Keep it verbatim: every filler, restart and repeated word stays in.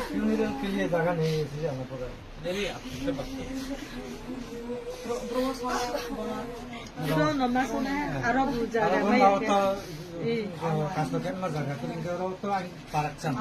Funeral ke liye jaga nahi hai, isliye aana pad raha hai. Aro bunda o to, eh, kasto khe ma jaga, to ani parak chan.